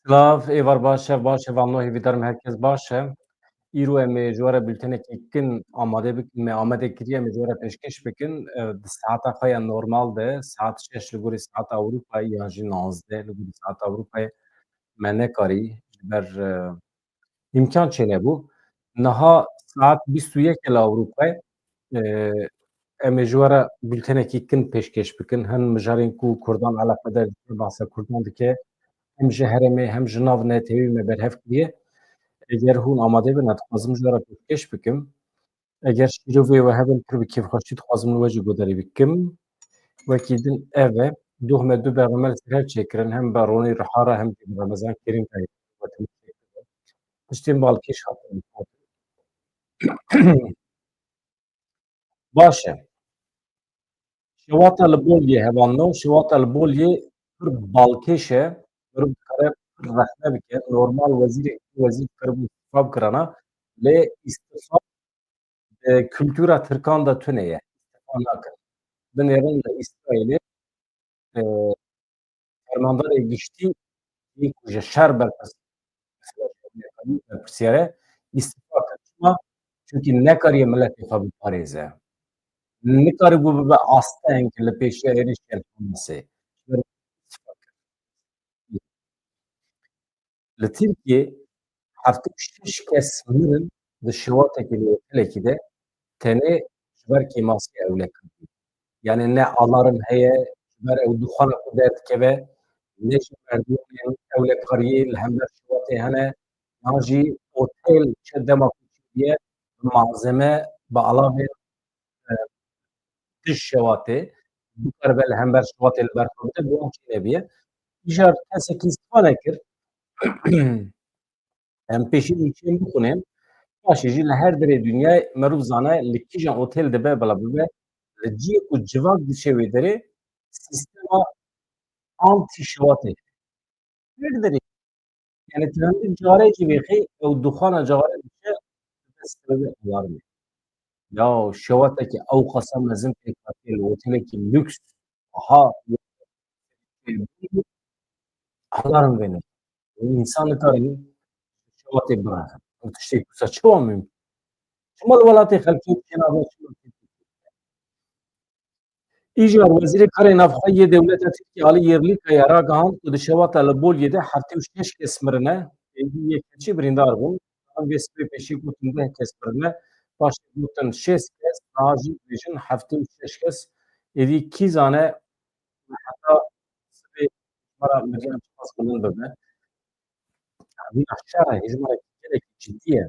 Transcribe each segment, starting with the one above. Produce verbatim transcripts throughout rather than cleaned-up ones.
Silav, êvar baş e, baş e, van no hêvîdarim herkes baş e. Îro em ê ji we re bültenekî kin amade bikin, me amade kiriye, em ê ji we re pêşkêş bikin. E, di saeta xwe ya normal de, saet şeş li gorî saeta Ewropayê yan jî nazdeh li gorî saeta Ewropayê me nekarî ji ber, e, îmkan çênebû. Niha saet bîst û yek e li Ewropayê. E, em ê ji we re bültenekî kin pêşkêş bikin. Hin mijarên ku Kurdan eleqedar dike, behsa Kurdan dike, hem ji herêmê hem ji nav netewî me berhev kiriye. Eger hûn amade bin, ez dixwazim ji we re pêşkêş bikim. Eger şîrovê we hebin, pir bi kêfxweşî dixwazim li we jî guhdarî bikim. Wekî din ev e. Doh me du bernameya li ser hev çêkirin, hem bi Ronî Rihara hem jî bi Remezan Kerîm re. Tiştên balkêş hatin. Baş e. Şewata li Bolyê, hevalno, şewata li Bolyê pir balkêş e. Mirov dikare pir rexne bike. Normal wezîrê, wezîr dikare bû îstifa bikirana. Lê îstifa, e, kultura Tirkan de tune ye. Îstifa nakin. Binêrin li Îsraîlê, e, fermandarê giştî yê ku ji şer berpirs-, berpirsiyar e, îstifa kir. Çima? Çunkî nekariye miletê xwe biparêze. Nikaribû bibe asteng li pêşiya êrişên Hamasê. Îstifa kir. Li Tirkiyê heftê û şeş kes mirin di şewatekê li otelekî de tenê ji ber kêmasiyê ewlekariyê. Yani ne alarm heye, ji ber ew duxana ku derdikeve, ne jî merdûmên ewlekariyê li hember şewatê hene, yan jî otel çi dema ku çêdiye bi malzeme, bi alavên, e, dij şewatê, bikaribe li hember şewatê li ber xwe bide, bi wan çênebiye. Îcar kesekî îstifa nekir. Em pêşî nûçeyên bixwînin. Paşê jî li her derê dinyayê meriv zane li kîjan otel dibe bila bibe. Li cihê ku civak diçe wê derê sîstema antî şewatê. Her derê. Yani tu hindik carê jî vêxî ew duxana carê diçe dibe sebebê alarmê. Ya şewatekî ew qasa mezin pêk hatiye li otelekî lüks. Aha. Alarm vêne. Însan nikare şewatê biraxe. Ew tiştê wisa çawa mumkin? Çima li welatê xelkê çênabe, çima? Îcar Wezîrê Karê Navxwe yê Dewleta Tirkiyê Alî Yerlîkaya ragihand ku di şewata li Bolyê de heftê û şeş kes mirine, êdî yek keçî birîndar bûn. Em vê sibê pêşî gotin deh kes mirine, paşê gotin şêst kes, niha jî dibêjin heftê û şeş kes. Êdî kî zane heta sibê ji me re miriyan çiqas bilind bibe. Vîna şer e, hêj me re gelekî cidî ye.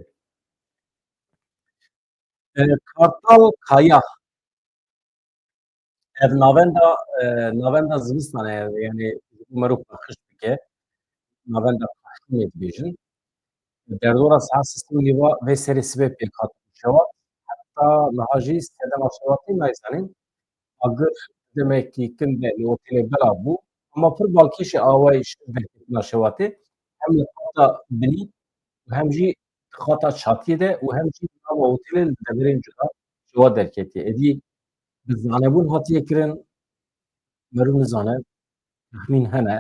E, Kartal Kaya. Ev navenda, e, navenda zivistan e, yani ji bo meriv xwe xişt bike. Navenda Kaşûnê dibêjin. Derdora saet sêzdeh nîva vê serê sibê pêk hat şewat. Heta niha jî sedema şewatê nayzanîn. Agir demekî kin de li otelê bela bû. Ama pir balkêşê awayî ji derketina şewatê. Hem li qata binî û hem jî di qata çatiyê de û hem jî nava otelê li deverên cuda ji wa derketiye. Êdî bi zanebûn hatiye kirin, meriv nizane, texmîn hene.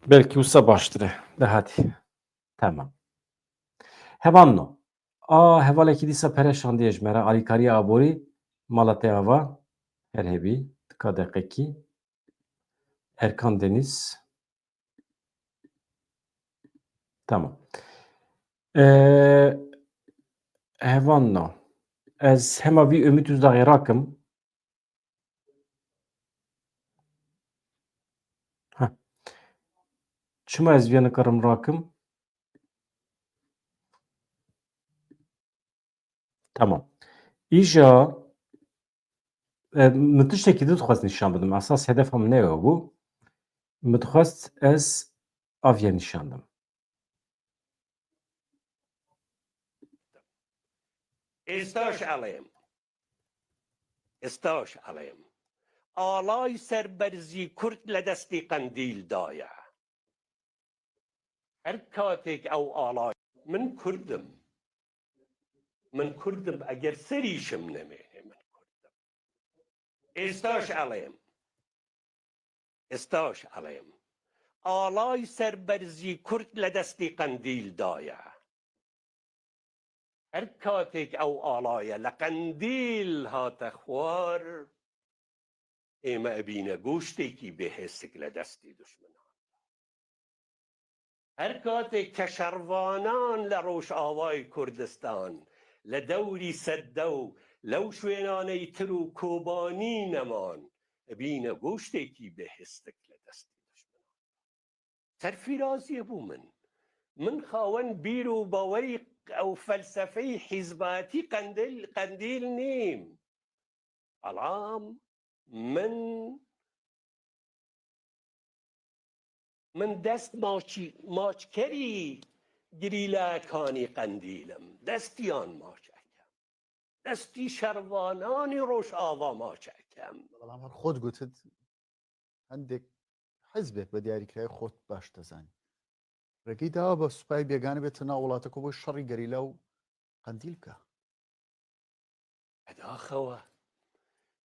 Belkî wisa baştir e. De hatî. Tamam. Hevalno. A, hevalekî dîsa pere şandiye ji me re. Alîkariya aborî, mala te ava. Her hebî. Tika deqekî. Erkan Deniz. Tamam. Ee, hevalno. Ez hema vî Ümit Özdağ'ê rakim. Ha. Çima ez vê nikarim rakim? Tamam. Îja, e, min tiştekî din dixwest nîşan bidim. Esas hedefa min ne bû. Min dixwest ez aviye nîşan dim. Êstaş elêm. Êstaş elêm. Alay serberzî Kurd li destî Qendîl daye. Her katêk ew alay, min Kurd im. Min Kurd im, eger serî şim nemênê min Kurd im. Êstaş elêm. Êstaş elêm. alay serberzî Kurd li destî Qendîl daye. Her katêk ew alaye li Qendîl hate xwar, ê me ebîne goştekî bêhêsik li destî duşminan. Her katê ke şervanan li Rojavayê Kurdistan, li dewrî Sedde û lew şwênaney tir û Kobanî neman, bîne goştekî bêhêstik li destî duşminan. Serfîraziyê bû min. Min xawen bîr û bawerî ew felsefeyî hîzbayetî Qendîl, Qendîl nîm. Belam min, min dest maçî-, maçkerî girîlayekanî Qendîl im. Destiyan maç ekem. Destî şervananî Rojava maç ekem. بەڵام هەر خۆت گوتت هەندێک حیزبێک بە دیاریکراوی خۆت باش دەزانی. ڕێگەی داوە بە سوپای بێگانە بێتە ناو وڵاتەکە بۆی شەڕی گەریلا و قەندیل بکە. بەداخەوە.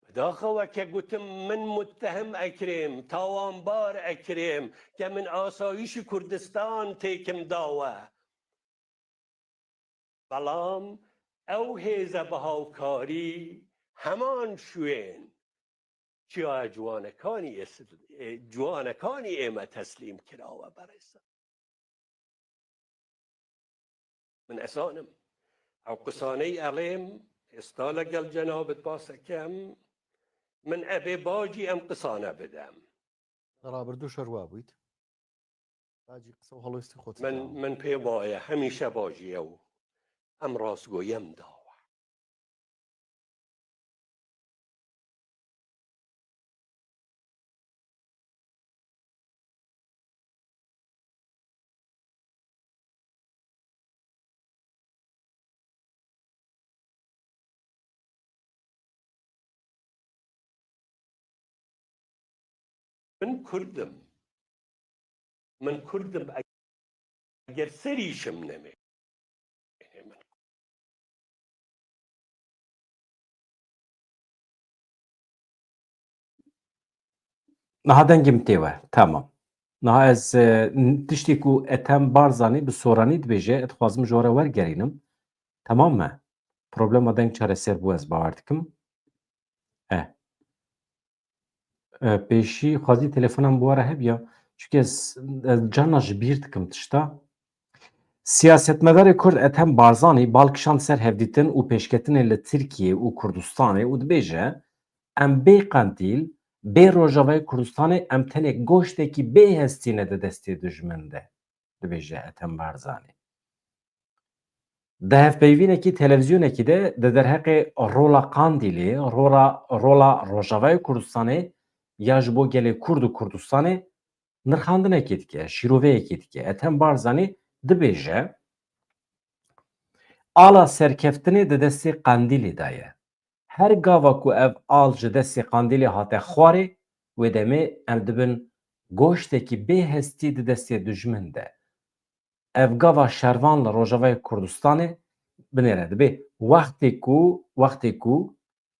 بەداخەوە کە گوتم من متهم ئەکرێم، تاوانبار ئەکرێم کە من ئاسایشی کوردستان تێکم داوە. بەڵام ئەو هێزە بە هاوکاری هەمان شوێن چیا جوانەکانی ئێس-، ئێ، جوانەکانی ئێمە تەسلیم کراوە بەڕێزە. من ئەزانم. ئەو قسانەی ئەڵێم، ئێستا لەگەڵ جەنابت باسەکەم، من ئەبێ باجی ئەم قسانە بدەم. لە ڕابردوو شەروا بوویت. باجی قسە و هەڵوێستی خۆت من، من پێ وایە هەمیشە باجیە و ئەم ڕاستگۆیەم داوە. من کوردم. من کوردم. ئەگەر سەریشم نەمێ. Niha dengê min tê we. Tamam. Niha ez, e, n-, tiştê ku Ethem Barzanî bi soranî dibêje, ez dixwazim ji we re wergerînim. Temam me? Problema deng çareser bû, ez bawer dikim. E. E, pêşî xwezî telefona min bi we re hebiya. Çunke ez, ez carna ji bîr dikim tişta. Siyasetmedarê Kurd Ethem Barzanî bal kişand ser hevdîtin û pêşketinê li Tirkiyê û Kurdistanê û dibêje, em bê Qendîl, bê Rojavayê Kurdistanê em tenê goştekî bê hestî ne di destê dijmin de, dibêje Ethem Barzanî. Di hevpeyvînekî televîzyonekî de di derheqê rola Qandîlê, rola, rola Rojavayê Kurdistanê ya ji bo gelê Kurd û Kurdistanê nirxandinekê dike, şîroveyekê dike. Ethem Barzanî dibêje, ala serkeftinê di destê Qandîlê de ye. Her gava ku ev al ji destê Qandîlê hate xwarê, wê demê em dibin goştekî bê hestî di destê dijmin de. Ev gava şervan li Rojavayê Kurdistanê binêre. Dibê wextê ku, wextê ku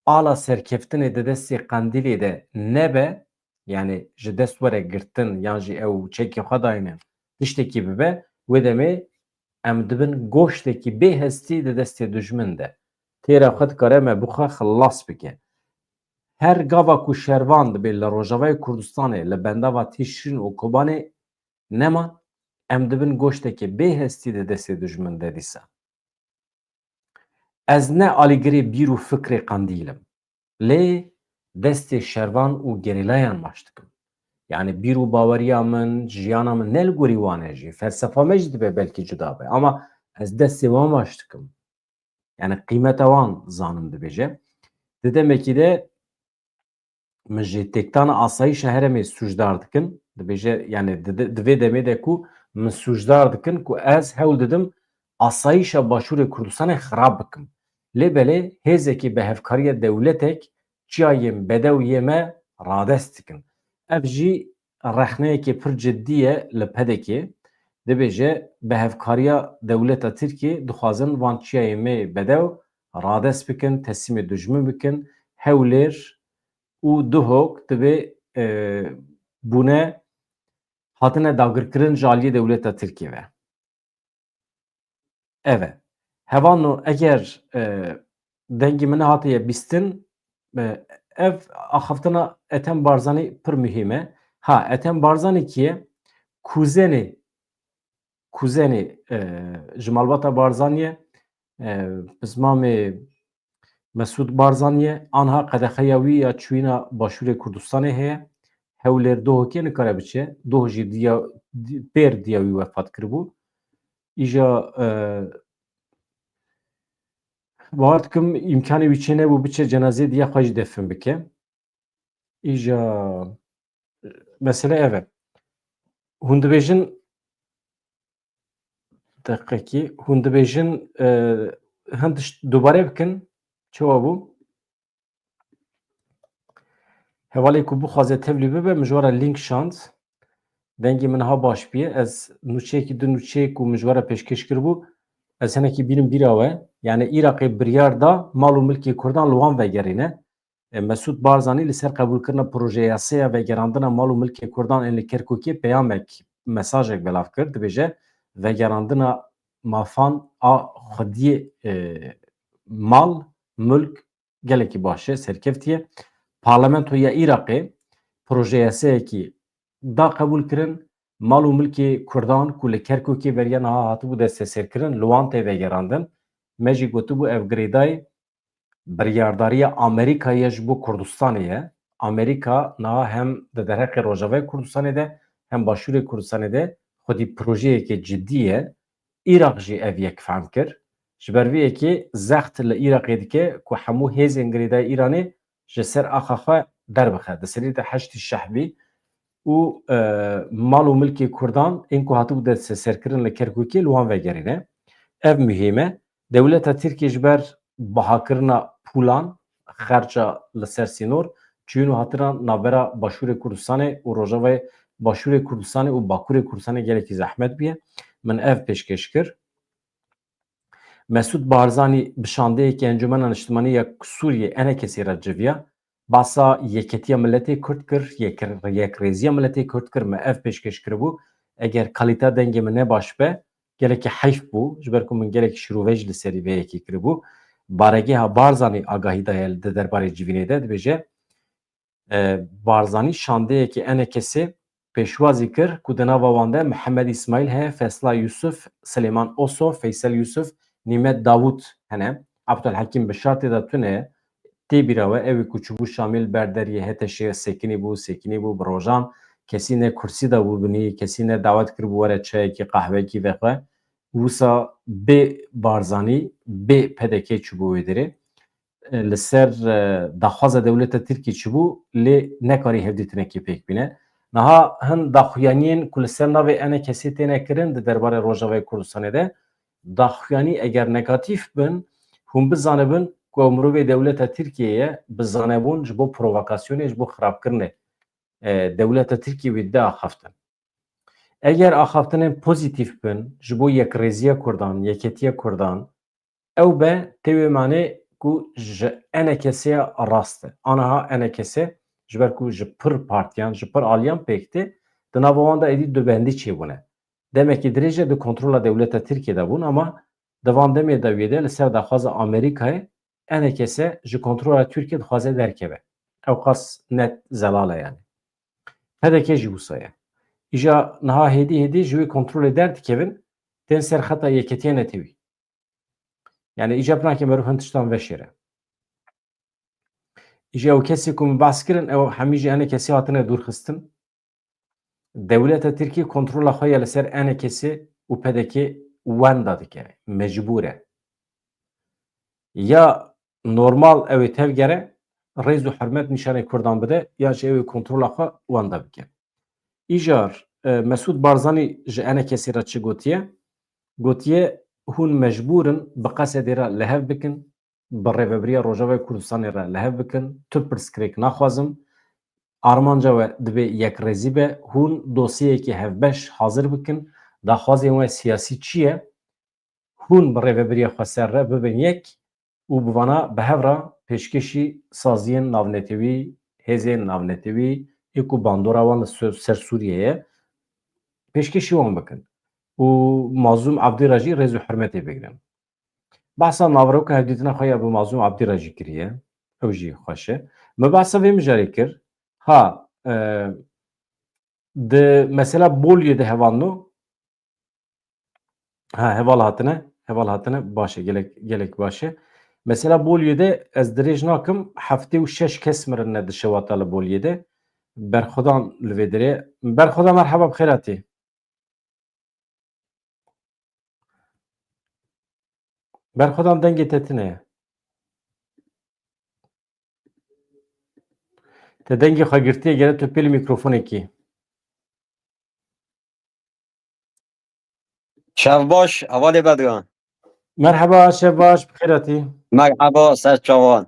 ala serkeftinê di destê Qendîlê de nebe, yanî ji dest were girtin yan jî ew çekê xwe dayîne, tiştekî bibe, wê demê em dibin goştekî bê hestî di destê dijmin de. Têra xwe dikare me bi xwe xilas bike. Her gava ku şervan dibê li Rojavayê Kurdistanê li bendava Tîşrîn û Kobanê nema, em dibin goştekê bê hestî di destê dijmin de dîsa. Ez ne alîgirê bîr û fikrê Qandîl im. Lê destê şervan û gerîlayan maç dikim. Yanî bîr û baweriya min, jiyana min ne li gorî wan e jî. Felsefa me jî dibe belkî cuda be. Ama ez destê wan maç dikim. Yanî qîmeta wan zanim dibêje. Di demekî de min ji têkdana asayîşa herêmê sûcdar dikin. Dibêje, yanî di, di, di vê demê de ku min sûcdar dikin ku ez hewl didim asayîşa Başûrê Kurdistanê xirab bikim. Lê belê hêzekî bi hevkariya dewletek çiyayên bedew yê me radest dikin. Ev jî rexneyekê pir cidî ye li P D K'ê. Dibêje, bi hevkariya dewleta Tirkiyê dixwazin van çiyayê me yê bedew radest bikin, teslîmê dijmin bikin. Hewlêr û Duhok dibê, e, bûne hatine dagirkirin ji aliyê dewleta Tirkiyê ve. Ev e. Hevano eger, e, dengê min hatiye bîstin, e, ev axaftina Ethem Barzanî pir muhîm e. Ha, Ethem Barzanî kî ye? Kuzenê, kuzenê, e, ji malbata Barzanî ye. E, pismamê Mesûd Barzanî ye. Anha qedexeya wî ya çûyîna Başûrê Kurdistanê heye. Hewlêr Duhokê nikare biçe. Duh jî diya, di-, pêr diya wî wefat kiribû. Îja, e, bawer dikim îmkanê wî çênebû biçe cenazeyê diya xwe jî defin bike. Îja, e, mesele ev e. Hûn dibêjin, deqekî, hûn dibêjin, e, hin tişt dubare bikin. Çawa bû? Hevalê ku bixwaze tevlî bibe, min ji we re link şand. Dengê min ha baş bûye. Ez nûçeyekî, du nûçeyê ku min ji we re pêşkêş kiribû, ez hinekî bînim bîra we. Yani Iraqê biryar da mal û milkê Kurdan li wan vegerîne. E, Mesûd Barzanî li ser qebûlkirina projeyaseya vegerandina mal û milkê Kurdan ên li Kerkûkê peyamek, mesajek belav kir. Dibêje, vegerandina mafan a xwediyê, e, mal, milk, gelekî baş e, serkeftiye. Parlamentoya Iraqê projeyaseyekî da qebûl kirin, mal û milkê Kurdan ku li Kerkûkê beriya niha hatibû desteserkirin, li wan tê vegerandin. Me jî gotibû ev girêdayî biryardariya Amerîkayê ye ji bo Kurdistanê ye. Amerîka niha hem di derheqê Rojavayê Kurdistanê de hem Başûrê Kurdistanê de xwedî projeyeke cidî ye. Iraq jî ev yek fehm kir. Ji ber vê yekê zext li Iraqê dike ku hemû hêzên girêdayî Îranê ji ser axa xwe derbixe. Di serî de Heşdî Şehbî û, e, mal û milkê Kurdan ên ku hatibû desteserkirin li Kerkûkê li wan vegerîne. Ev muhîm e. Dewleta Tirkiyê ji ber bihakirina pûlan, xerca li ser sînor, çûyîn û hatina navbera Başûrê Kurdistanê û Rojavayê, Başûrê Kurdistanê û Bakurê Kurdistanê gelekî zehmet bûye. Min ev pêşkêş kir. Mesûd Barzanî bi şandeyekî Encûmena Niştimanî ya Sûriyê, ENKSê re civiya. Basa yeketiya miletê Kurd kir, yek-, yekrêziya miletê Kurd kir, me ev pêşkêş kiribû. Eger kalîta dengê min ne baş be, gelekî heyf bû, ji ber ku min gelekî şîrove jî li serî vê yekê kiribû. Baregeha Barzanî agahî daye di derbarê civînê de, dibêje, e, Barzanî şandeyekî ENKSê pêşwazî kir ku di nava wan de Mihemed Îsmaîl heye, Fesla Yusuf, Silêman Oso, Feysel Yusuf, Nîmet Dawûd hene. Abdulhekîm Bişar tê de tune ye. Tê bîra we, ew ê ku çûbû Şamê li ber deriyê HTŞê sekinî bû, sekinî bû bi rojan. Kesî ne kursî dabû binî, kesî ne dawet kiribû were çayekî, qehwekî vexwe. Wisa bê Barzanî, bê PDK çûbû wê derê. E, li ser, e, daxwaza dewleta Tirkî çûbû, lê nekarî hevdîtinekê pêk bîne. Niha hin daxuyaniyên ku li ser navê ENKSê têne kirin di derbarê Rojavayê Kurdistanê de, daxuyanî eger negatîf bin, hûn bizanibin ku ew mirovê dewleta Tirkiyê ye, bi zanebûn ji bo provokasyonê, ji bo xirabkirinê, e, dewleta Tirkiyê wê dide axaftin. Eger axaftinên pozîtîf bin, ji bo yekrêziya Kurdan, yeketiya Kurdan, ew be tê wê manê ku ji ENKSê ya rast e. Aniha ENKS, ji ber ku ji pir partiyan, ji pir aliyan pêk tê, di nava wan de êdî dubendî çêbûne. Demekî dirêj e di kontrola dewleta Tirkiyê de bûn, ama di van demê de wê de li ser daxwaza Amerîkayê ENKS ji kontrola Tirkiyê dixwaze derkeve. Ew qas net zelal e yani. PDK jî wisa ye. Îja niha hêdî hêdî ji wê kontrolê derdikevin, tên ser xeta yeketiya netewî. Yani îja binake meriv hin tiştan veşêre. Îja ew kesê ku min behs kirin, ew hemî ji ENKSê hatine dûrxistin. Dewleta Tirkî kontrola xwe ya li ser ENKSê û PDK wenda dike, mecbûr e. Ya normal ew ê tevgere, rêz û hurmet nîşanê Kurdan bide, ya jî ew ê kontrola xwe wenda bike. Îcar, e, Mesûd Barzanî ji ENKSê re çi gotiye? Gotiye, hûn mecbûr in bi Qesedê re li hev bikin, bi Rêvebiriya Rojavayê Kurdistanê re li hev bikin, tu pirsgirêk naxwazim. Armanca we divê yekrêzî be, hûn dosyeyekî hevbeş hazir bikin. Daxwazên we siyasî çi ye? Hûn bi rêvebiriya xweser re bibin yek û bi vana bi hev re pêşkêşî saziyên navnetewî, hêzên navnetewî ê ku bandora wan li Sû-, ser Sûriyê ye, pêşkêşî wan bikin û Mazlûm Abdî re jî rêz û hurmetê bigrin. Behsa naveroka hevdîtina xwe ya bi Mazlûm Abdî re jî kiriye. Ew jî xweş e. Me behsa vê mijarê kir. Ha, e, di mesela Boliyê de hevalno. Ha, heval hatine. Heval hatine. Baş e. Gelek, gelek baş e. Mesela Boliyê de ez dirêj nakim. Heftê û şeş kes mirine di şewata li Boliyê de. Berxwedan li vê derê. Berxwedan merheba, bi xêr hatî. Berxwedan dengê te tune ye. Te dengê xwe girtiye, gere tu pêlî mîkrofonekî. Şev baş, hevalê Bedran. Merheba, şev baş, bi xêr hatî. Merheba, ser çavan.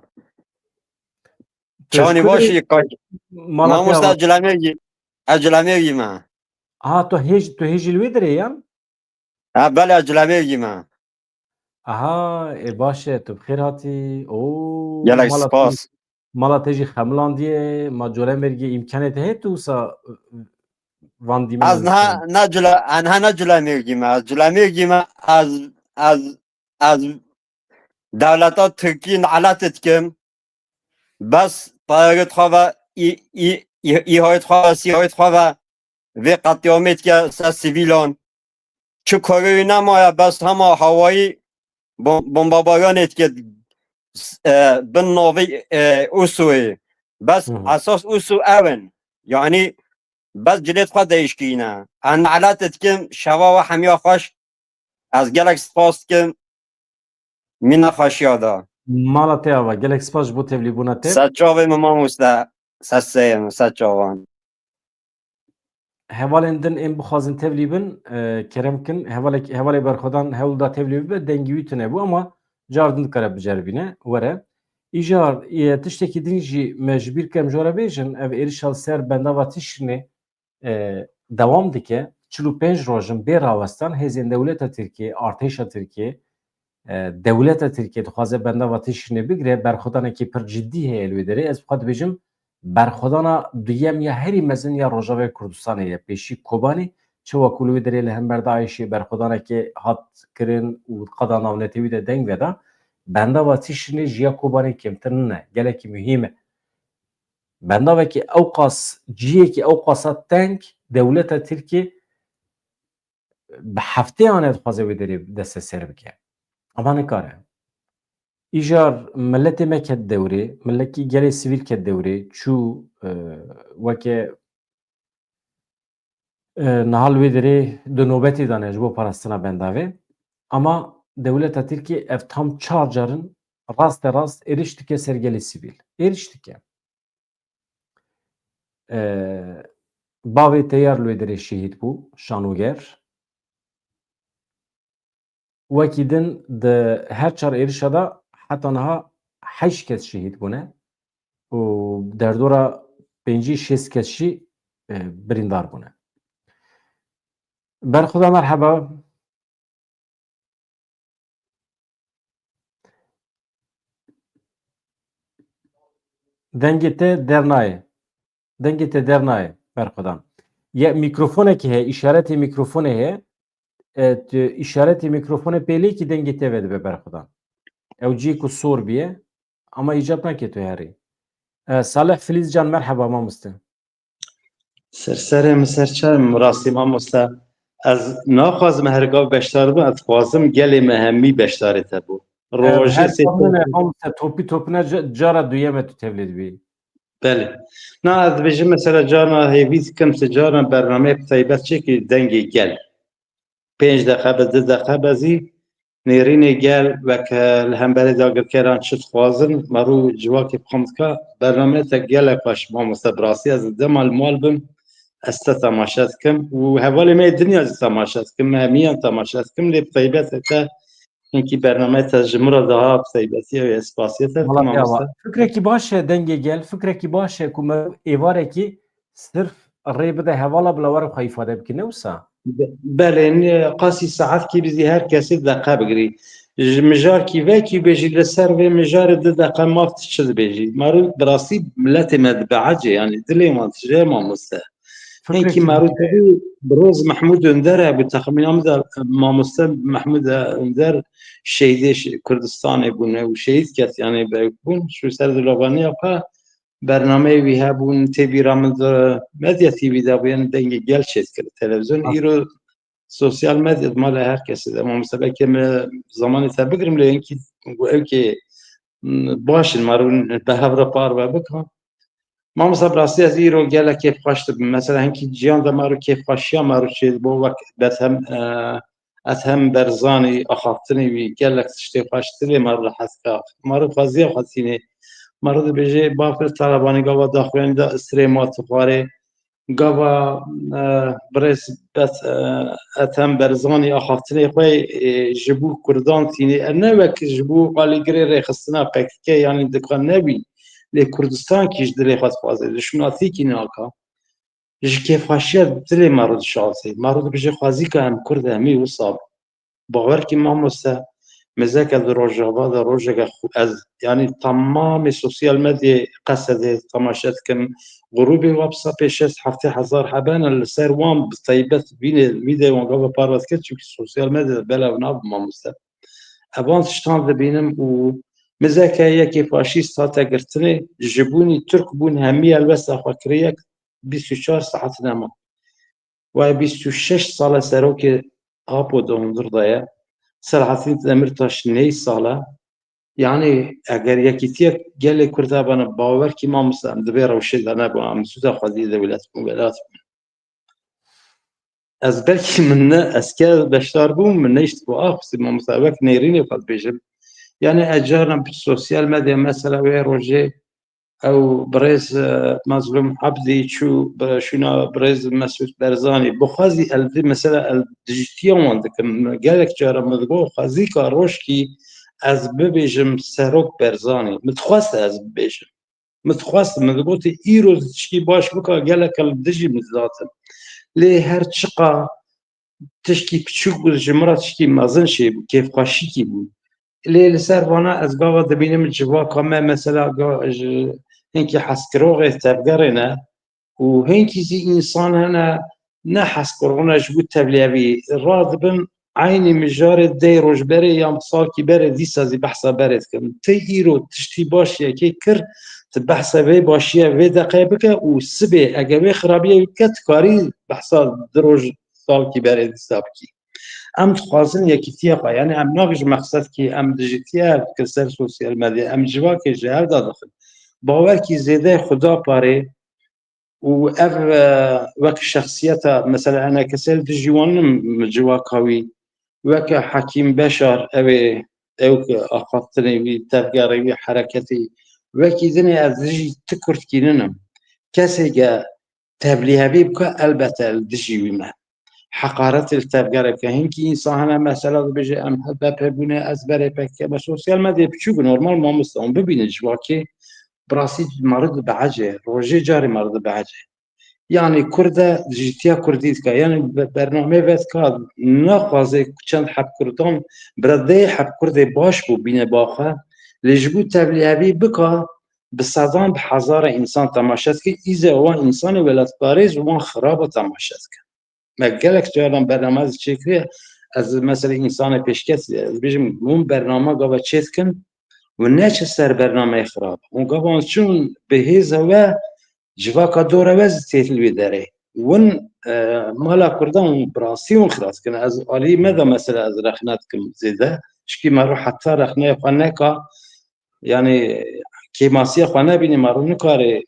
Tu ji Çawanî kurê baş î, kaç? Mala te Mamoste ava. Cilemêrgî, ez Cilemêrgî me. Aha, tu hêj, tu hêjî li wê derê yan? Ha, belê, ez Cilemêrgî me. Aha, ê baş e, tu bi xêr hatî. Oo, Gelek mala te, spas. Mala te jî xemilandiye, ma Colemêrgê îmkanê te heye tu wisa van dî min Ez niha ne Cile-, ez niha ne Cilemêrgî me, ez Cilemêrgî me, ez, ez, ez dewleta Tirkî nelet dikim. Bes tayarê xwe ve, î, î, î, îhayê xwe ve, sîhayê xwe ve vê qetyamê dike ser sivîlan. Çi karê wî nemaye, bes hema hawayî bom-, bombebaranê dike, e, bin navê, e, Ûsoyê. Bes Hı hı. esas Ûso ew in. Yanî bes cilêt xwe değişkîne. Ez nelet dikim, şeva we hemiya xweş. Ez gelek spas dikim. Mîna xweşiya da. Mala te ava. Gelek spas ji bo tevlîbûna te. Ser çavê min mamoste. Ser seyê min, ser çavan. Hevalên din ên bixwazin tevlî bin, e, kerem kin. Hevalek-, hevalê Berxwedan hewl da tevlî bibe, dengî wî tune bû ama car din dikare biceribîne. Were. Îcar, e, tiştekî din jî me ji bîr kem ji we re bêjin, ev êrişa li ser bendava Tişrînê e, dewam dike. Çil û pênc roj in bê rawestan hêzên dewleta Tirkiyê, artêşa Tirkiyê, e, dewleta Tirkiyê dixwaze bendava Tişrînê bigire, berxwedanekî pir cidî heye li wê derê. Ez bi xwe dibêjim, berxwedana duyem ya herî mezin ya Rojavayê Kurdistanê ye. Pêşî Kobanê, çawa ku li wê derê li hember DAIŞê berxwedanekê hat kirin û qada navnetewî de deng veda, bendava Tişrînê ji ya Kobanê kêmtir nine. Gelekî muhîm e. Bendavekî ewqas, cihekî ewqasa teng dewleta Tirkiyê bi hefteyan e dixwaze wê derê desteser bike. Ama nikare. Îcar miletê me ket dewrê, miletî gelê sivîl ket dewrê, çû, e, weke, e, niha li wê derê di nobetê de ne ji bo parastina bendavê. Ama dewleta Tirkiyê ev tam çar carin raste rast êriş dike ser gelê sivîl. Êriş dike. E, bavê teyar li wê derê şehîd bû, şanoger. Wekî din di her çar êrişa de heta niha heşt kes şehîd bûne û derdora pêncî şêst kes jî, e, birîndar bûne. Berxuda merheba. Dengê te dernayê. Dengê te dernayê, Berxudan. Ye mîkrofonekî heye, îşaretê mîkrofonê heye. E, tu îşaretê mîkrofonê pê lêkî dengê te vedibe, Berxudan. Ew cî ku sor biye, ama îcab nake tu herî. E, Salih Filîzcan, merheba mamoste. Ser serê min, ser çavê min, rastî mamoste. Ez naxwazim her gav beşdar bim, ez dixwazim gelê me hemî beşdarê te bû. Ev Rojê her sê gav ne, mamoste, topî topî ne, ca-, cara duyem e tu tevlî dibî. Belê. Na, ez dibêjim mesela carna hêvî dikim, tu carna bernameyê bi taybet çêkî dengê gel. Pênc deqe be, du deqe be zî nêrînê gel weke li hemberê dagirkeran çi dixwazin, me rû civakê bi xwe dike. Bernameyê te gelek xweş, mamoste, bi rastî ez dema li mal bim, ez te temaşe dikim û hevalê me yê dinya jî temaşe dikim, me hemiyan temaşe dikim, lê bi taybet te hinkî bernameyê te ji min re daha bi taybetî ye, spasiye te dikim, Wala ya mamoste. Fikrekî baş e, dengê gel, fikrekî baş e ku me êvarekî sirf rê bide hevala bila were xwe îfade bike, ne wisa? Be-, belê, ne, qasî saetkî bizî her kesê deqe bigirî. Ji mijarkî vekî bêjî li ser vê mijarê du deqe maf tu çi dibêjî? Maro bi rastî miletê me dibe ecê, yanî dilê wan tije mamoste. Hinkî merû tevî Birêz Mehmûd Önder e, bi texmîna min de mamoste Mehmûd Önder şehîdê Kurdistanê bûne û şehîd kes, yanî, berk bûn. Ji ser zilovaniya xwe bernameyê wî hebûn, tê bîra min de Medya T V de bû, yanî dengê gel çêdikir televîzyon. Îro sosyal medya di mala her kesê de. Mamoste, belkî min zamanê te bigirim, lê hinkî ewkê baş in, merû bi hev re parve bikin. Mamosta, bi rastî ez îro gelek kêfxweş dibim. Mesela hinkî ciyan de mero kêfxweşiya mero çêdibo, wek Ethem, e, Ethem Berzanî, axaftinê wî gelek tiştê xweş dilê mero rehet ka. Mero xweziya xwe tînê. Mero dibêje, Bafir Talebanî gava daxuyanî da istirê ma tu xwarê. Gava, e, birêz Bet-, e, Ethem Berzanî axaftinê xwe, e, ji bo Kurdan tînê. E, ne wek ji bo alîgirê rêxistina P K K, yanî dika nebî. Lê Kurdistankî ji dilê xwe dixwaze, dişûnatîkî naka. Ji kêfxweşiya dilê me rû dişaltê. Me rû dibêje xwezîka em Kurd e, em ê wisa. Bawer kî mamoste, mêzeke di Rojava de rojeke xwe ez, yanî temamê sosyal medyayê qesedê temaşe dikim. Grûbê WhatsAppê şêst heftê hezar hebe ne, li ser wan bi taybet vînê, vîdeoyan gava parve dike, çimkî sosyal medyada belav nabe mamoste. Evan tiştan dibînim û mêzeke yekê faşîst hate girtinê, ji bûnî Tirk bûn hemî helwesta xwe kiriye, bîst û çar saet nema. Wê bîst û şeş sal e serokê Apo di hundir de ye. Selahattin Demirtaş ney sal e. Yanî eger yekîtiyek gelê Kurd hebana, bawer kî mamoste, em di vê rewşê de nebûn, em zû de xwedî dewlet bûn, welat bûn. Ez belkî min ne, ez ke beşdar bûm, min neyşt bo axusti mamoste, wek nêrînê xwe dibêjim. Yanî ez carna bi sosyal medya, mesela wê rojê ew birêz, e, Mazlûm Ebdî çû bi şûna birêz Mesûd Berzanî. Bi xwe zî el di, mesela el dijîtiya wan dikim. Gelek cara min digot, xwezîka rojkî ez bibêjim Serok Berzanî. Min dixwest ez bibêjim. Min dixwest, min digotî, îro tişkî baş bika, gelek li dijî min didatin. Lê her çiqa tişkî piçûk bû, ji min re tişkî mezin çêbû, kêfxweşîkî bû. Lê li ser vana ez gava dibînim civaka me, mesela ga-, ji hinkî hezkiroxê tevgerê ne û hinkî zî însan hene, ne hezkiroxine ji bo tevliyevî radibin, eynî mijarê deh roj berê yan salkî berê dîsa zî behsa berê dikin. Ti îro tiştî baş yekê kir, ti behsa vê başiye vê deqeyê bike û sibê ege wê xirabiyê bike, ti karî behsa du roj salkî berê dîsa bikî. Em dixwazin yekîtiya xwe, yanî em nabêjin mexsed kî em dijîtiye ev dike ser sosyal medya, em civakê ji hev dadixin. Bawer kî zêde xuda parê û ev, e, wek şexsiyeta, mesela, ene kesê li dijî wan nim civaka wî, weke Hekîm Beşar, ew ê, ew ke axaftinê wî, tevgerê wî, hereketê wî, wekî dinê ez dijî ti kurdkî ninim. Kesê ke tevlîhevî bike, elbete li dijî wî me. Heqaretê li tevgerê bike. Hinkî însan hene, mesela dibêje, em H D P bûne, ez berê P K K me. Sosyal medyayê piçûk, normal mamoste, hûn bibînin civakê, bi rastî meriv dibehece, rojê carê meriv dibehece. Yanî Kurd e, dijîtiya Kurdî dike. Yanî be-, bernameyê vedika, naxwaze ku çend heb Kurdan, bira deh heb Kurdê baş bû bîne ba xwe. Lê ji bo tevlîhevî bika, bi sedan, bi hezara însan temaşe dike, îze wan însanê welatparêz û wan xiraba temaşe dike. Me gelek caran bername ez çêkiriye, ez mesela însanê pêşkes, ez bêjim, hûn bername gava çêdikin, hûn neçin ser bernameyê xirab. Hûn gava çûn bi hêza we, civaka dora we zî tê li wê derê. Hûn, e, mala Kurdan hûn bi rastî hûn xilas dikin. Ez alî me de mesela ez rexne dikim zêde. Çikî mero heta rexneya xwe neka, yanî kêmasiya xwe nebînî, mero nikare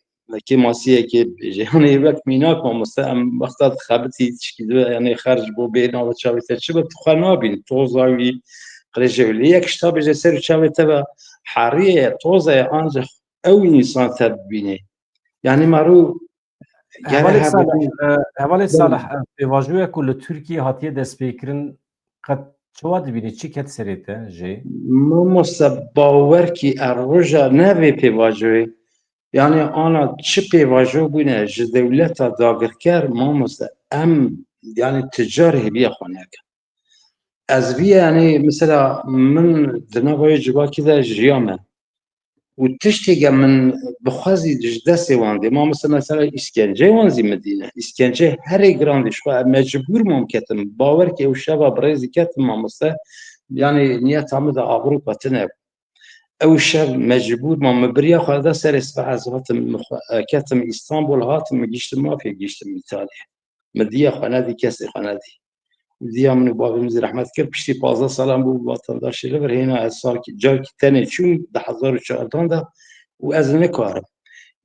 kêmasiyekê bêje. Yanî wek mînak mamoste, em wexta dixebitî tişkî di, yanî xerc bo bê nava çavê te çi be, tu xwe nabînî. Toza wî, qirêjê wî. Lê yek ji ta bêje ser û çavê te ve heriye, toza ye, ancaq ew însan te bibînê. Yanî mero Hevalê Salih, e, hevalê Salih, e, pêvajoya ku li Tirkiyê hatiye destpêkirin, qet çawa dibînî, çi ket serê te jê? Mamoste, bawer kî, e, roja ne vê pêvajoyê, yanî ana çi pêvajo bûne ji dewleta dagirker, mamoste, em, yanî, tu car hêviya xwe neke. Ez vî, yanî, mesela, min di nava wê civakî de jiyame. Û tiştê ge min bixwazî ji destê wan dê. Mamoste mesela îskenceyê wan zî min dîne. Îskenceyê herê giran dî, ji xwe mecbûr mam ketim. Bawer ke ew şeva bi rêzî ketim mamoste. Yanî niyeta min de Ewropa tine bû. Ew şev mecbûr mam, min biriya xwe da serê sibeh ez hatim, min xwe, e, ketim Îstanbul, hatim, min gihiştim mafê, gihiştim Îtalya. Min diya xwe nedî, kesê xwe nedî. Diya min û bavê min zî rehmet kir, piştî pazdeh salan bû vatandaşê li vir, hêna ez salkî, carkî tenê çûm, di hezar û çardan de û ez nikarim.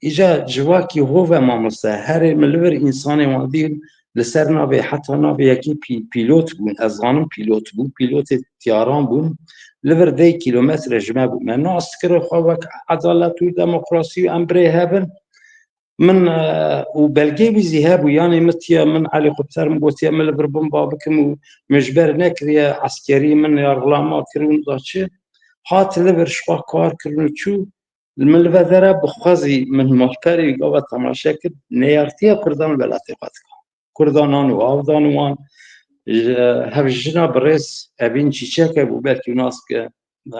Îca civakî hov e mamoste, herê min li vir însanê wan dîn li ser navê, heta navê yekê pî-, pîlot bûn, ez zanim pîlot bû, pîlotê tiyaran bûn, li vir deh kîlometre ji me bû. Me nas dikir xwe wek edalet û demokrasî û em birê hev in. Min, e, û belgê wî zî hebû, yanî min tiya, min helîkopter min gotiye, min li vir bomba bikim û min ji ber nekiriye, eskerî min ya rlama kir û da çi, hat li vir ji xwe kar kirin û çû, min li vedere bixwazî min malperê wî gava temaşe kir, neyartiya Kurdan li welatê xwe dike. Kurda nan û av dan wan, ji, hevjina birêz Evîn Çîçek hebû, belkî nas bike,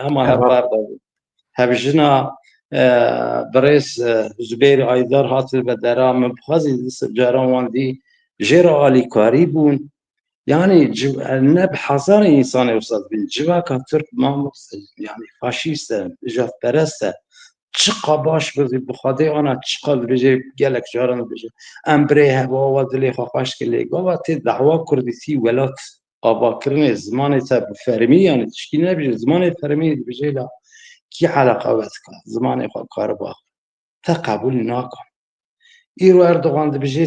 hema Ewa. Hevber de bû. Hevjina, e, birêz, e, Zubeyr Aydar hat li vedera, min bixwazî di se-, caran wan dî jê re alîkarî bûn. Yanî civ-, ne bi hezarên însanê wisa dibîn. Civaka Tirk mamoste, yanî faşîst e, nijadperest e. Çiqa baş bi, bi Xwedê ana çiqa dibêje, gelek caran dibêje. Em birê hev, awa dilê xwe xweş dike lê gava tê dehwa kurdîtî welat avakirinê zimanê te bi fermî, yanî tişkî nebêje, zimanê fermî dibêje la kî eleqa we dika, zimanê xwe kariba xwe. Te qebûl naka. Îro Erdogan dibêje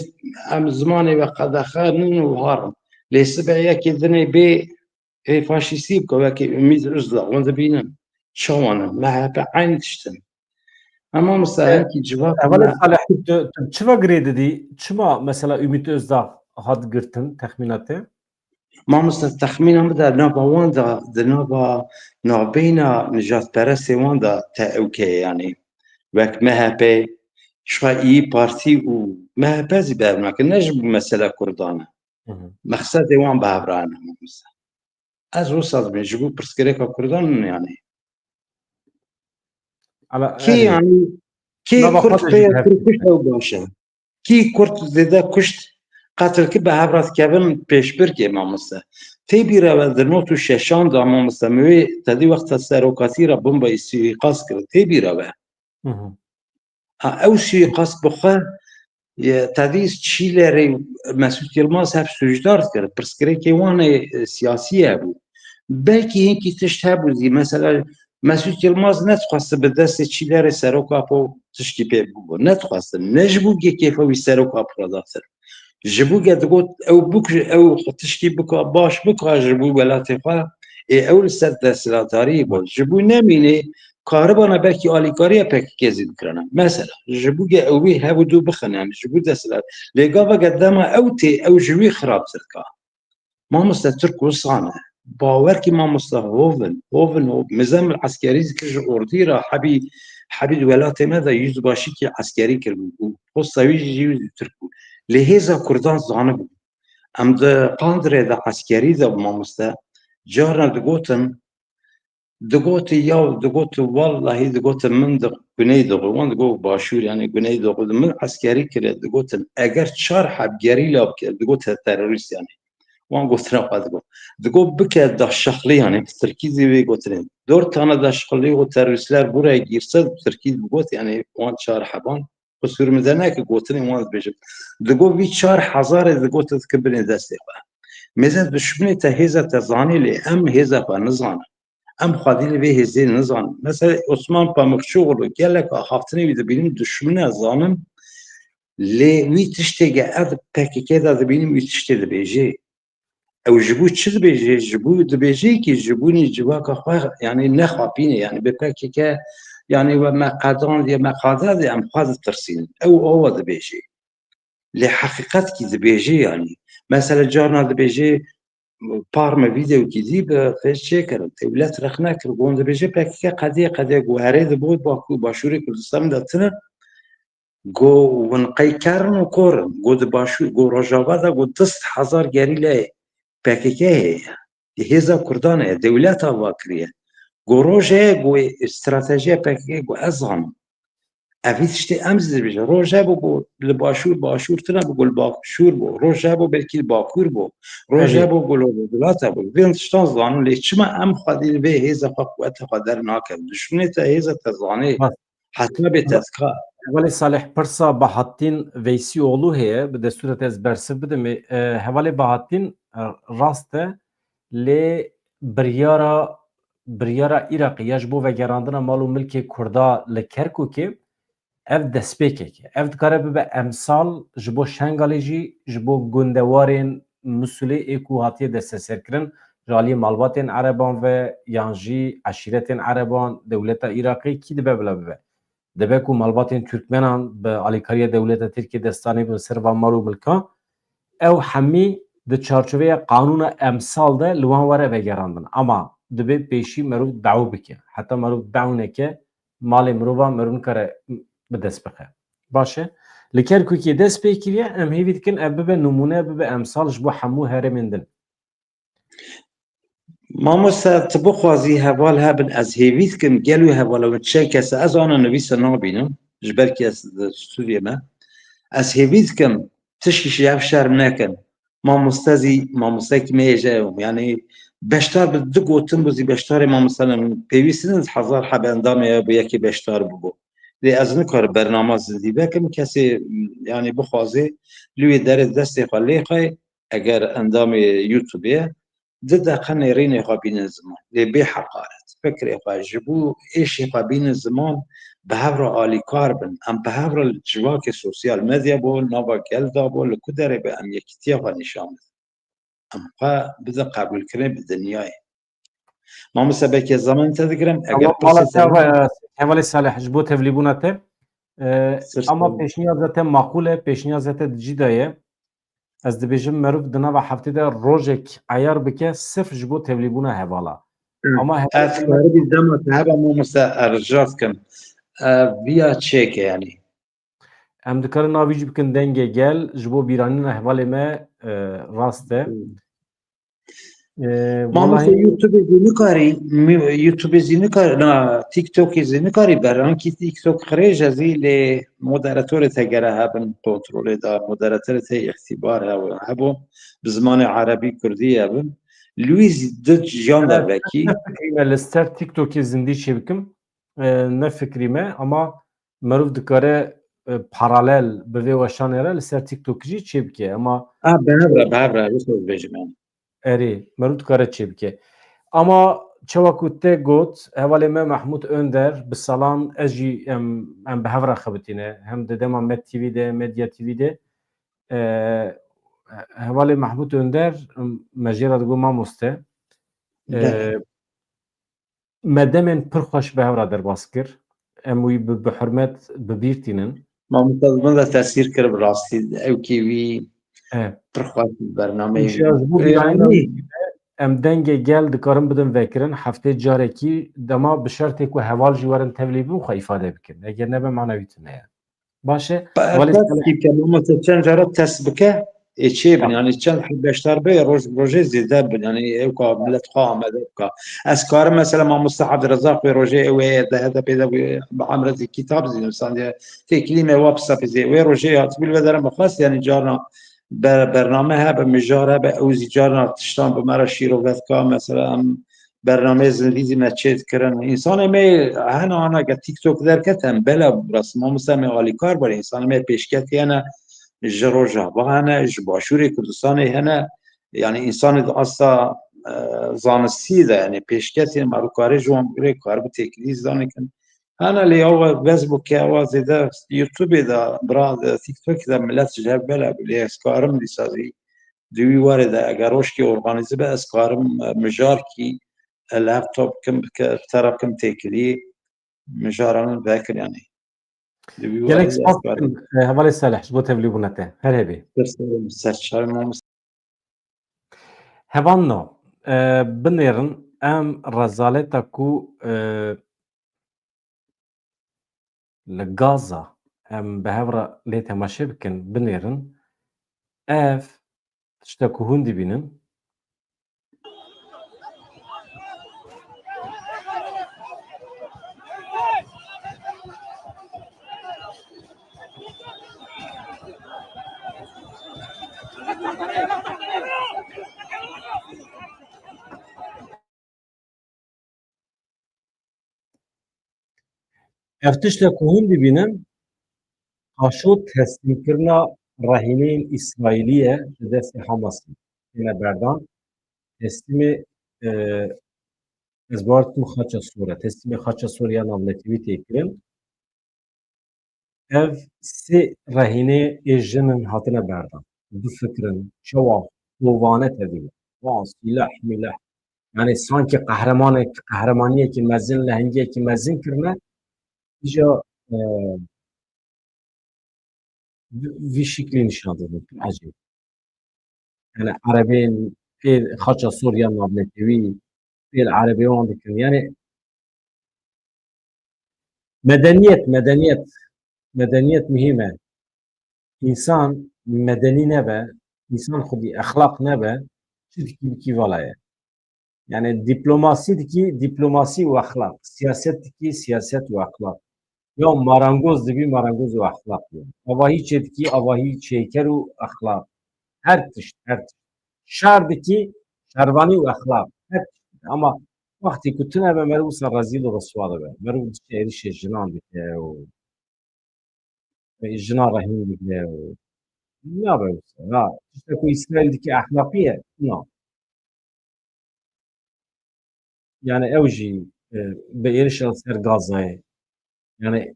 em zimanê we qedexe nin û harin. Lê sibe yekê dinê bê ê faşîstî bike wekî Ümit Özdağ, hûn dibînin. Çawan in? M H P eyn tişt in. Em mamoste E, hinkî civak Hevalê me Salih, tu, tu çiva girê didî? Çima mesela Ümit Özdağ hat girtin, texmîna te? Mamoste, texmîna min de nava wan de, di nava navbeyna nijadperestê wan de te ewkeye, yanî wek M H P, şixa İYİ Parti û M H P zî bi hev nakin, ne ji bo mesela Kurdan e. Hı hı. Mexsedê wan bi hev re ne, mamoste. Ez wisa dibêm, ji bo pirsgirêka Kurdan in, yanî. Ala, Kî, erê, yanî, kî nava Kurd xwe de pê jî bi hev Kurd kişt ew baş e. Kî Kurd zêde kuşt, qetil ki bi hev re dikevin pêşbirkê, mamoste. Tê bîra we di nod û şeşan de, mamoste, min wê tedî wexta serokatî re bomba suîqas kir. Tê bîra we. Hı hı. Ha, ew suîqas bi xwe, ye, tedî Çîlerê Mesûd Yilmaz hev sûcdar dikir. Pirsgirêkê wan ê, e, siyasî hebû. Belkî hinkî tişt hebû zî. Mesela Mesûd Yilmaz nedixwest bi destê Çîlerê serok Apo tişkî pê bibo. Nedixwestin. Ne ji bo ge kêfa wî serok Apo re datin. Ji bo ge digot ew bik-, ew tişkî bika, baş bika ji bo welatê xwe. Ê ew li ser desthilatdariyê bû. Ji bo nemînê karibana belkî alîkariya P K K zî bikirana. Mesela, ji bo ge ew wî hev û du bixin, yanî ji bo desthilat. Lê gava ge dema ew tê, ew ji wî xirabtir dika. Mamoste Tirk wisa ne. Bawer kî mamoste hov in, hov in, hov. Mizemil eskerî zî kir ji ordî re hebî, hebî di welatê me de yüzbaşîkî eskerî kiribû. Posta wî jî ji wî zî Tirk bû. Lê hêza Kurdan zanibû. Em di Qandirê de eskerî de bû mamoste. Carna digotin, digotin ya, digotin wellahî, digotin min di Güneydoğu, wan digot Başûr, yanî Güneydoğu, min eskerî kiriye, digotin eger çar heb gerîla bike, digot terorîst yanî. Wan gotina xwe digot. Digot bike daşaxlî, yanî bi tirkî zî wê gotinê. Dört tane daşaxlî û terorîstler buraya girse, bi tirkî digot, yanî wan çar heban. Qusûr min de neke gotinê wan dibêjim. Digot vî çar hezarê digot dike binê destê xwe. Mêze duşminê te hêza te zanê lê em hêza xwe nizanin. Em xwedî li vê hêzê nizanin. Mesela Osman Pamukçuoğlu gelek axaftinê wî dibînim duşmine zanim. Lê wî tiştê ge ez P K K de dibînim wî tiştê dibêjê. Ew ji bo çi dibêje? Ji bo dibêje ki ji bo nî civaka xwe, yanî nexapîne, yanî bi P K K, yanî we me qedandiye, me qedandiye, em xwe ditirsînin. Ew awa dibêje. Lê heqîqet kî dibêje yanî. Mesela carna dibêje, par me vîdeokî dî bi fêz çêkirin. Dewlet rexne kir, gon dibêje P K K qediye, qediye ku herê di bo Baku-, Başûrê Kurdistanê de tine. Go win qey ker in û kor in. Go di Başûr, go Rojava de go du sed hezar gerîlayê P K K heye. Di hêza Kurdan heye. Dewlet ava kiriye. Got roj heye, got stratejiya P K K, got ez zanim. Evî tiştê em zî dibêjin. Roj hebû, got li başûr, başûr tune bû, got li başûr bû. Roj hebû, belkî li bakur bû. Roj hebû, got li rojhilat hebû. Vê tiştan zanin, lê çima em xwedî li vê hêza xwe, quweta xwe dernakin? Dişminê te, hêza te zanê. Hesabê te dika. Hevalê Salih, pirsa Bahattin Veysîoğlu heye, bi destûra te ez bersiv bidim. E, hevalê Bahattin, e, rast e, lê biryara, biryara Iraqê ya ji bo vegerandina mal û milkê Kurda li Kerkûkê, ev destpêkek e. Ev dikare bibe emsal ji bo Şengalê jî, ji bo gundewarên Misulê ê ku hatiye desteserkirin, ji aliyê malbatên Ereban ve yan jî eşîretên Ereban, dewleta Iraqê kî dibe bila bibe. Dibe ku malbatên Türkmenan bi alîkariya dewleta Tirkiyê destanê bin ser van mal û milkan, ew hemî di çarçoveya qanûna emsal de li wan were vegerandin. Ama dibe pêşî merov daw bike. Heta merov daw neke, malê mirovan merov nikare bi dest bixe. Baş e. Li Kerkûkê dest pê kiriye, em hêvî dikin ev bibe nimûne, bibe emsal ji bo hemû herêmên din. Mamoste, tu bixwazî heval hebin, ez hêvî dikim, gelo hevala win çend kes e, ez ana nivîsa nabînim, ji ber ku ez di stûdyoyê me. Ez hêvî dikim, tişkî ji hev şerm nekin. Mamoste zî, mamostekî me hêje ye, yanî beşdar bi du gotin bû zî beşdarê mamoste ne, pêwîst in hezar heb endamê ya bû yekê beşdar bûbû. Lê ez nikarim bernama zindî vekim, kesê, yanî bixwaze li wê derê destê xwe lê xwe, eger endamê YouTube ye, di deqe nêrînê xwe bînin ziman. Lê bê heqaret. Fikrê xwe ji bo êşê xwe bînin ziman, bi hev re alîkar bin. Em bi hev re li civakê sosyal medya bo, nava gel da bo, li ku derê be em yekîtiya xwe nîşan bidin. Em xwe bidin qebûlkirin bi dinyayê. Mamoste belkî ez zaman te digirim. Eger Ama pirsê mala te te, hevalê Salih, ji bo tevlîbûna te. E, Sir ama sor. Pêşniyaza te maqûl e, pêşniyaza te di cî de ye. Ez dibêjim meriv di nava heftê de rojek eyar bike, sirf ji bo tevlîbûna hevala. Hı. Ama hevalê Ez Salih karibî dema te heba mamoste erja dikim. E, viya çêke yanî. Em dikarin navî jî bikin dengê gel, ji bo bîranîna hevalê me, e, rast e. Hmm. E, Mamoste, welahi YouTubeê zî nikarî, mi-, YouTubeê zî nikarî, na, TikTokê zî nikarî ber. Ankî TikTok xirêj e zî lê moderatorê te gere hebin, kontrolê de moderatorê te îxtîbar he-, hebû, bi zimanê erebî kurdî hebin. Lewî zî di jiyan de Evet, vekî. Ne fikrî me li ser TikTokê zindî çê bikim. E, ne fikrî me, ama meriv dikare, e, paralel bi vê weşanê re li ser TikTok jî çê bike. Ema Ha, bi hev re, bi hev re, wisa dibêjim yani. Erê, meriv dikare çê bike. Ama çawa ku te got, hevalê me Mahmut Önder, bi salan ez jî em, em bi hev re xebitîne. Hem di dema Med T V de, Medya T V de, e, hevalê Mahmut Önder, me jê re digot mamoste. E, Belê. Me demên pir xweş bi hev re derbas kir. Em wî bi, bi hurmet bi bîr tînin. Mamoste, min de tesîr kir bi rastî. Ewkî wî E. pir xweş bi bernameyê Ji bo Ee, bîranîna Emî. Em dengê gel dikarin bidin vekirin. Heftê carekî dema bi şertê ku heval jî werin tevlî bin xwe îfade bikin. Eger nebe manewî tune ye. Baş e. Hevalê Salih. Test bike, mamoste çend cara test bike, ê çê bin. Tamam. Yani çend heb beşdar be, roj bi rojê zêde bin. Yani ew ka millet xwe amade bika. Ez karim mesela mamoste Abdurrezzaq wê rojê ew ê de H D P de bi emrezî kitab zî nivîsandiye. Têkilî me wa pisa pizê. Wê rojê hatibû li vê derin bixwest, yani carna ber-, bername hebe, mijar hebe, ew zî carna tiştan bi me re şîrove dika. Mesela em bernameyê zindî zî me çê dikirin. Însanê me hene ana ge TikTok derket em bela bû, rast mamoste me alîkar bû. Însanê me pêşketî hene ji Rojava hene, ji Başûrê Kurdistanê hene. Yani însanê di asta, e, zanistî de, yani pêşketî me rûkarê ji wan bigire kar bi têkilî zanikin. Hene lê ew bes bû ke ew zêde YouTubeê de, bira de, TikTokê de millet ji hev bela bû. Lê ez karim dîsa zî di wî warê de eger rojkê organîze be, ez karim, e, mijarkî, e, li hev top bikim, bike, bi te re bikim têkilî, mijara min vekin, yanî. Di wî Gelek warê de spas ez karim. dikim, e, hevalê Salih, ji bo tevlîbûna te. Her hebî. Ser çavê mamoste. Hevalno, e, binêrin, em rezaleta ku, e, li Gaza em bi hev re lê temaşe bikin, binêrin. Ev tişta ku hûn dibînin, Ev tişte ku hûn dibînin, paşo teslîmkirina rehîneyên Îsraîlî ye ji destê Hamasê. Têne berdan, teslîmê, e, ez bawer dikim Xaça Sor e. Teslîmê Xaça Sor ya navnetewî tê kirin. Ev sê rehînê ê jin in hatine berdan. Bifikirin, çawa hovane tevî. Wa sîleh, mîleh. Yani sanki qehremanek, qehremaniyekî mezin, lehengiyekî mezin kirine. Îja, e, vî şiklî nîşan didin. Ecêb. Yani erebên ê Xaça Sor ya navnetewî, ê li erebê wan dikin. Yani medeniyet, medeniyet, medeniyet muhîm e. Însan medenî nebe, însan xwedî exlaq nebe, çi dikî bikî vala ye. Yani diplomasî dikî, diplomasî û exlaq. Siyaset dikî, siyaset û exlaq. Ya marangoz dibî, marangoz û exlaq ye. Avahî çêdikî, avahî çêker û exlaq. Her tişt, her tişt. Şer dikî, şervanî û exlaq. Her tişt. Ama wextê ku tune be, meriv wisa rezîl û riswa dibe. Meriv dişe êrişê jinan dike û jina rehîn digire û nabe wisa. Ha, tiştek ku Îsraîl dike exlaqî ye? Na. Yani ew jî, e, bi êrişa ser Gazayê, yani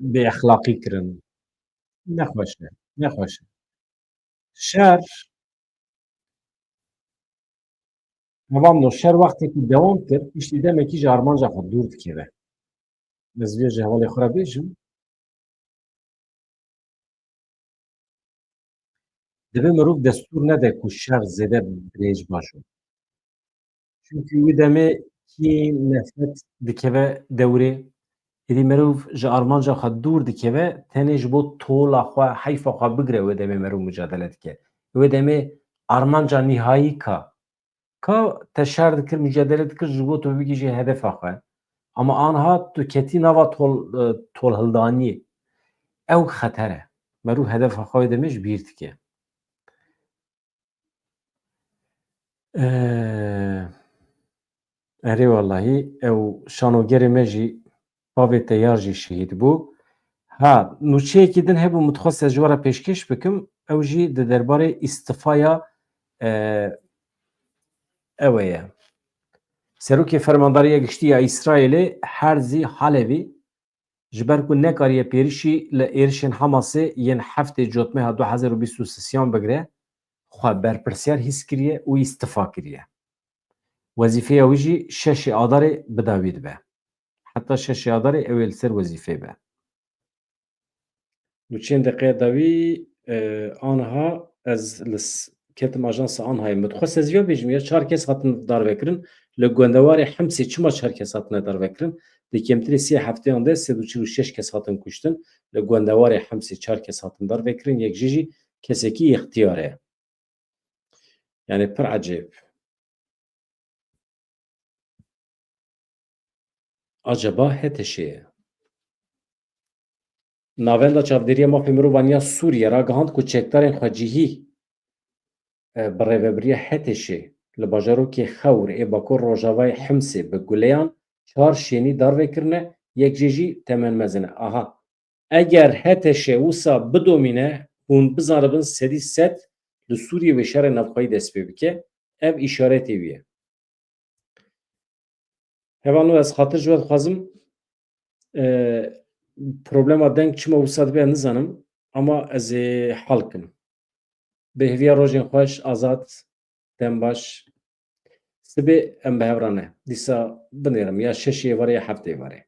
bêexlaqî kirin. Nexweş e, nexweş e. Şer, hevalno, şer wextekî dewam kir, piştî demekî ji armanca xwe dûr dikeve. Ez vê ji hevalê xwe re bêjim. Divê mirov destûr nede ku şer zêde dirêj bajo. Çunkî wî demê kî nefret dikeve dewrê, êdî mirov ji armanca xwe dûr dikeve, tenê ji bo tola xwe, heyfa xwe bigire wê demê mirov mucadele dike. Wê demê armanca nîhayî ka. Ka te şer dikir, mucadele dikir, ji bo tu bigihîjî hedefa xwe. Ama anha tu ketî nava tol, e, tolhildaniyê. Ew xeter e. Merû hedefa xwe wê demê ji bîr dike. E, erê wellahî, ew şanogerê me jî bavê teyar jî şehîd bû. Ha, nûçeyekî din hebû, min dixwest ez ji we re pêşkêş bikim. Ew jî di derbarê îstifaya, e, ew ê ye. Serokê Fermandariya Giştî ya Îsraîlê Herzî Halevî ji ber ku nekariye pêrişî li êrişên Hamasê yên heftê Cotmeha du hezar û bîst û sisiyan bigire, xwe berpirsiyar hîs kiriye û îstifa kiriye. Wezîfeya wî jî şeşê Adarê bi dawî dibe. Heta şeşê Adarê ew ê li ser wezîfeyê be. Nûçeyên deqeya dawî, e, anha ez li s-, ketim ajansa Anhayê. Min dixwest ez vê bêjim, ya çar kes hatin darvekirin. Li gundewarê Himsê çima çar kes hatine darvekirin? Di kêmtirî sê hefteyan de sed û çil û şeş kes hatin kuştin. Li gundewarê Himsê çar kes hatin darvekirin, yek jê jî kesekî ixtiyar e. Yani pir ecêb. Acaba H T Ş ye? Navenda Çavdêriya Mafê Mirovan ya Sûriye ragihand ku çekdarên xwecihî, e, bi rêvebiriya H T Ş li bajarokê Xewr ê Bakur Rojavayê Himsê bi guleyan çar şênî darve kirine, yek jê jî temen mezin e. Aha, eger H T Ş wisa bidomîne, hûn bizanibin sedî sed li Sûriyê wê şerê navxweyî dest pê bike. Ev îşaretê wî ye. Hevalno, ez xatir ji we dixwazim. E, problema deng çima wisa dibe, ez nizanim. Ama ez ê hal kim. Bi hêviya rojên xweş, azad, dem baş. Sibê em bi hev re ne. Dîsa binêrim ya şeşê êvarê ya heftê êvarê.